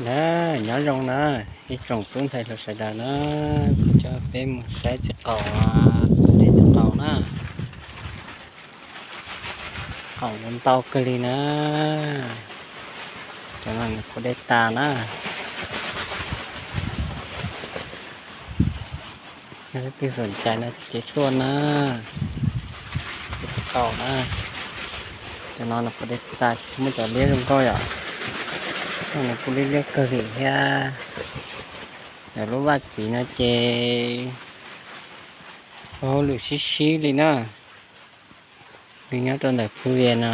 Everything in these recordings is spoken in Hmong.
Na, nyob zoo na, ib tsoom tub ntxhais hluas sawv daws na, kuv coj peb mus saib txiv qaum, dej txiv qaum na. Qaum ntau kawg li na. Cov no nws kuj dej tas na. Leej twg xom cai no ces tuaj na. Dej txiv qaum na. Cov no nws kuj dej tas, muaj cov liab zoo nkauj yom. No nws kuj liab liab kawg li thiab. Yog lub vaj txiv no ces ua hauj lwm sib sib li na. Nws nyob rau ntawm Phu Vias no.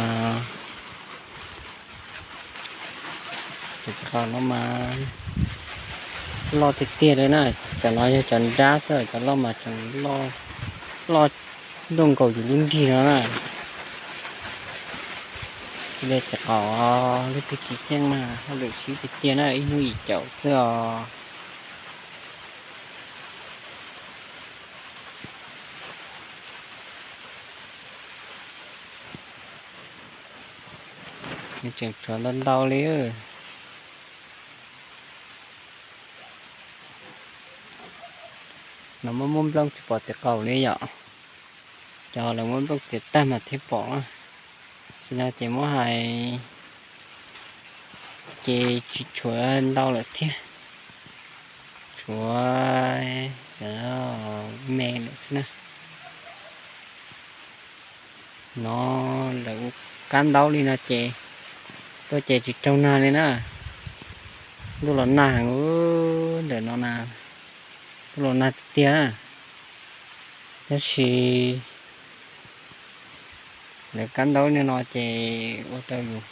Cov txiv qaum no mas loj tiag tiag li na. Cov no yog cov nrab xwb, cov loj mas tseem loj nruj nkaus yus lub nrig no na. Cia li txiv qaum, leej twg tsis xyeej mas hauj lwm sib tiag tiag na, ib hnub yim caum xwb os. Nws tseem tshuav ntau ntau li. No muaj muaj nplooj tsis pom txiv qaum li yom. Cov lawv muab nplooj txiav tag mas thiaj pom. Tsis no ces muab hais ces tsis tshuav ntau lawm thiab. Tshuav cov me lawm xwb na. No lawv ua kab ntaub li no ces tuaj ces tsis raug nag li na. Ntuj los nag heev ntawm no na, ntuj los nag tiag tiag. Tab sis lawv kab ntaub li no ces ua rau yus,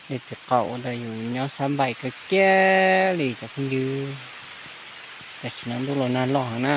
dej txiv qaum ua rau yus nyob xab npais kawg kiag li cov phooj ywg. Tam sim no ntuj los nag loj heev na.